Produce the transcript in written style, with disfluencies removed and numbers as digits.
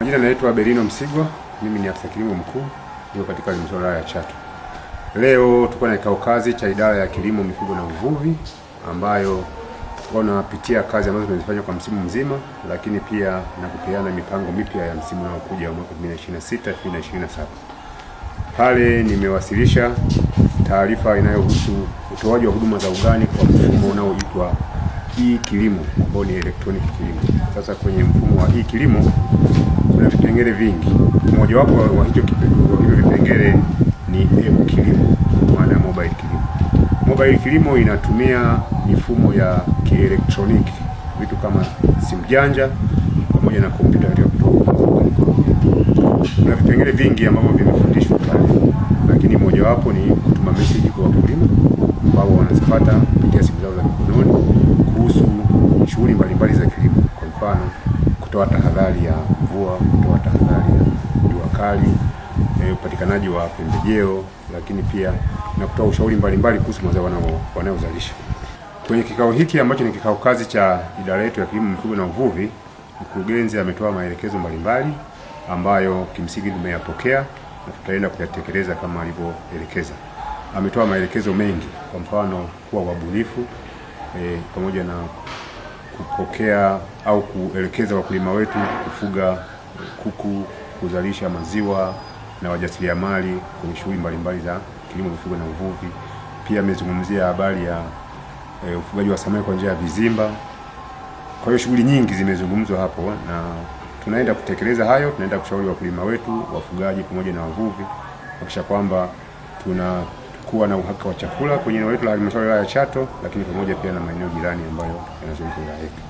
Majina naitwa Berino Msigwa, mimi ni afisa kilimo mkuu niko katika halmashauri ya Chato. Leo tuko na kikao kazi cha idara ya kilimo, mifugo na uvuvi ambayo tulikuwa tunapitia kazi ambazo tumezifanya kwa msimu mzima, lakini pia na kupeana mipango mipya ya msimu unaokuja wa mwaka 2026 2027. Pale nimewasilisha taarifa inayohusu utoaji wa huduma za ugani kwa mfumo unaoitwa e-kilimo ambao ni electronic kilimo. Sasa kwenye mfumo wa e-kilimo kuna vipengele vingi, mojawapo wa hicho hivyo vipengele ni m-kilimo, maana ya mobile kilimo. Mobile kilimo inatumia mifumo ya kielektroniki, vitu kama simu janja pamoja na kompyuta katika kutoa huduma za ugani kwa wakulima. Kuna vipengele vingi ambavyo vimefundishwa pale, lakini mojawapo ni kutuma message kwa wakulima ambao wanazipata kupitia simu zao za mikononi kuhusu shughuli mbalimbali za kilimo, kwa mfano kutoa tahadhari ya mvua, kutoa tahadhari ya jua kali, upatikanaji wa pembejeo, lakini pia na kutoa ushauri mbalimbali kuhusu mazao wanayozalisha. Kwenye kikao hiki ambacho ni kikao kazi cha idara yetu ya kilimo, mifugo na uvuvi, mkurugenzi ametoa maelekezo mbalimbali ambayo kimsingi tumeyapokea na tutaenda kuyatekeleza kama alivyoelekeza. Ametoa maelekezo mengi, kwa mfano kuwa wabunifu pamoja na kupokea au kuelekeza wakulima wetu kufuga kuku, kuzalisha maziwa na wajasiriamali kwenye shughuli mbalimbali za kilimo, mifugo na uvuvi. Pia amezungumzia habari ya ufugaji wa samaki kwa njia ya vizimba. Kwa hiyo shughuli nyingi zimezungumzwa hapo na tunaenda kutekeleza hayo. Tunaenda kushauri wakulima wetu, wafugaji pamoja na wavuvi kuhakikisha kwamba tunakuwa na uhakika wa chakula kwenye eneo letu la halmashauri ya Chato, lakini pamoja pia na maeneo jirani ambayo yanazunguka wilaya yetu.